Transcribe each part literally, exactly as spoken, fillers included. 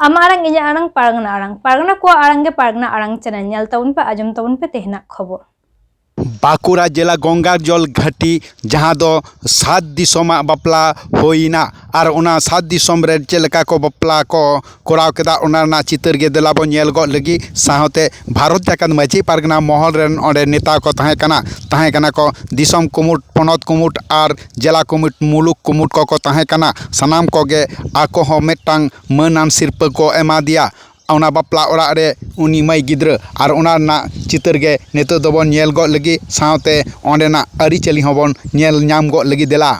ᱟᱢᱟᱜ ᱟᱲᱟᱝ, ᱤᱧᱟᱹᱜ ᱟᱲᱟᱝ, ᱯᱟᱨᱜᱟᱱᱟ ᱟᱲᱟᱝ᱾ ᱯᱟᱨᱜᱟᱱᱟ ᱠᱚᱣᱟᱜ ᱟᱲᱟᱝ ᱜᱮ ᱯᱟᱨᱜᱟᱱᱟ ᱟᱲᱟᱝ ᱪᱮᱱᱮᱞ᱾ ᱧᱮᱞ ᱛᱟᱵᱚᱱ ᱯᱮ, ᱟᱸᱡᱚᱢ ᱛᱟᱵᱚᱱ ᱯᱮ ᱛᱮᱦᱮᱧᱟᱜ ᱠᱷᱚᱵᱚᱨ᱾ ᱵᱟᱸᱠᱩᱲᱟ ᱡᱮᱞᱟ ᱜᱚᱝᱜᱟᱨᱡᱚᱞ ᱜᱷᱟᱹᱴᱤ, ᱡᱟᱦᱟᱸ ᱫᱚ ᱥᱟᱛ ᱫᱤᱥᱚᱢᱟᱜ ᱵᱟᱯᱞᱟ ᱦᱩᱭᱱᱟ, ᱟᱨ ᱚᱱᱟ ᱥᱟᱛ ᱫᱤᱥᱚᱢ ᱨᱮ ᱪᱮᱫ ᱞᱮᱠᱟ ᱠᱚ ᱵᱟᱯᱞᱟ ᱠᱚ ᱠᱚᱨᱟᱣ ᱠᱮᱫᱟ, ᱚᱱᱟ ᱨᱮᱱᱟᱜ ᱪᱤᱛᱟᱹᱨ ᱜᱮ ᱫᱮᱞᱟ ᱵᱚᱱ ᱧᱮᱞ ᱜᱚᱫ ᱞᱟᱹᱜᱤᱫ᱾ ᱥᱟᱶᱛᱮ ᱵᱷᱟᱨᱚᱛ ᱡᱟᱠᱟᱛ ᱢᱟᱹᱡᱷᱤ ᱯᱟᱨᱜᱟᱱᱟ ᱢᱚᱦᱚᱞ ᱨᱮᱱ ᱚᱸᱰᱮ ᱱᱮᱛᱟ ᱠᱚ ᱛᱟᱦᱮᱸ ᱠᱟᱱᱟ, ᱛᱟᱦᱮᱸ ᱠᱟᱱᱟ ᱠᱚ ᱫᱤᱥᱚᱢ ᱠᱩᱢᱩᱴ, ᱯᱚᱱᱚᱛ ᱠᱩᱢᱩᱴ ᱟᱨ ᱡᱮᱞᱟ ᱠᱩᱢᱩᱴ, ᱢᱩᱞᱩᱠ ᱠᱩᱢᱩᱴ ᱠᱚᱠᱚ ᱛᱟᱦᱮᱸ ᱠᱟᱱᱟ᱾ ᱥᱟᱱᱟᱢ ᱠᱚᱜᱮ ᱟᱠᱚ ᱦᱚᱸ ᱢᱤᱫᱴᱟᱝ ᱢᱟᱹᱱᱟᱱ ᱥᱤᱨᱯᱟᱹ ᱠᱚ ᱮᱢᱟ ᱫᱮᱭᱟ᱾ ᱚᱱᱟ ᱵᱟᱯᱞᱟ ᱚᱲᱟᱜ ᱨᱮ ᱩᱱᱤ ᱢᱟᱹᱭ ᱜᱤᱫᱽᱨᱟᱹ, ᱟᱨ ᱚᱱᱟ ᱨᱮᱱᱟᱜ ᱪᱤᱛᱟᱹᱨ ᱜᱮ ᱱᱤᱛᱚᱜ ᱫᱚᱵᱚᱱ ᱧᱮᱞ ᱜᱚᱫ ᱞᱟᱹᱜᱤᱫ, ᱥᱟᱶᱛᱮ ᱚᱸᱰᱮᱱᱟᱜ ᱟᱹᱨᱤᱪᱟᱹᱞᱤ ᱦᱚᱸᱵᱚᱱ ᱧᱮᱞ ᱧᱟᱢ ᱜᱚᱫ ᱞᱟᱹᱜᱤᱫ᱾ ᱫᱮᱞᱟ᱾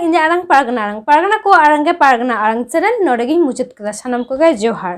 ᱤᱧᱟᱹᱜ ᱟᱲᱟᱝ ᱯᱟᱨᱜᱟᱱᱟ ᱟᱲᱟᱝ, ᱯᱟᱨᱜᱟᱱᱟ ᱠᱚ ᱟᱲᱟᱝ ᱜᱮ ᱯᱟᱨᱜᱟᱱᱟ ᱟᱲᱟᱝ ᱪᱮᱱᱮᱞ ᱱᱚᱰᱮ ᱜᱤᱧ ᱢᱩᱪᱟᱹᱫ ᱠᱮᱫᱟ᱾ ᱥᱟᱱᱟᱢ ᱠᱚᱜᱮ ᱡᱚᱦᱟᱨ᱾